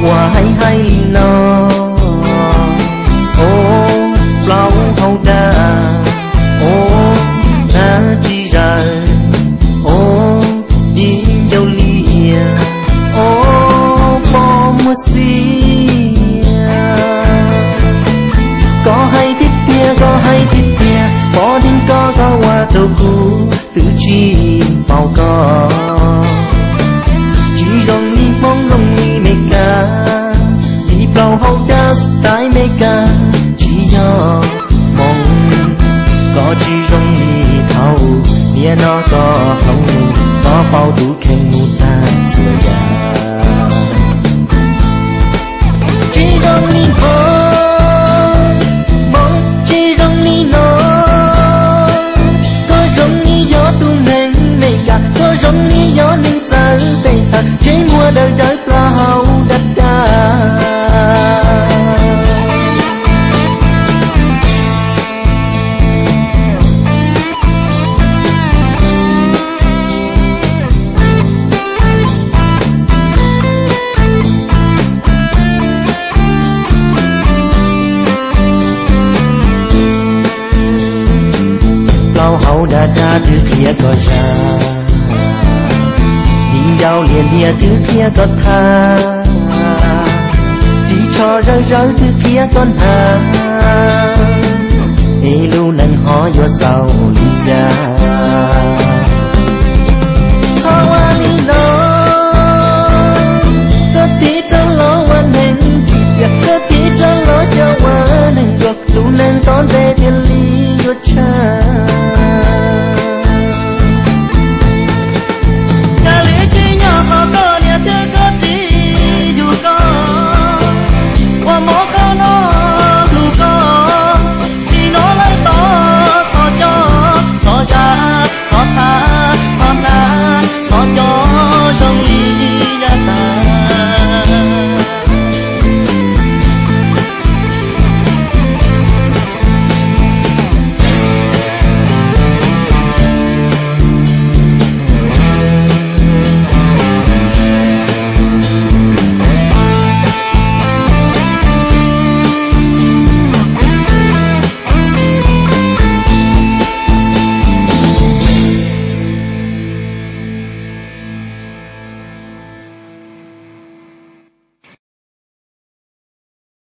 Ua hais hais li no, o, plaub hau dab, o, hnav tsis zawm, o, ib ncauj liam, o, poj muag xiam. Koj hais tiag tiag, koj hais tiag tiag, poj ntxoog koj, koj ua rau kuv twb tsis paub koj. Tsis zoo li Hmoob, zoo li Meskas, vim plaub hau dab style Meskas tsis yog Hmoob. Koj tsis zoo li thaum, nim no koj hloov, koj paub tus kheej mus tag txhua yam. Tsis zoo li Hmoob, Hmoob tsis zoo li no. Koj zoo li yog tus neeg Meskas, koj zoo li yog neeg txawv pes tsawg, ntsej muag dawb dawb plaub hau dab dab. Plaub hau dab dab twb qhia koj zaj, ib ncauj liam liam twb qhia koj thaj, ris tsho zawv zawv twb qhia koj hnav, es lub neej ho yuav xaus li cas?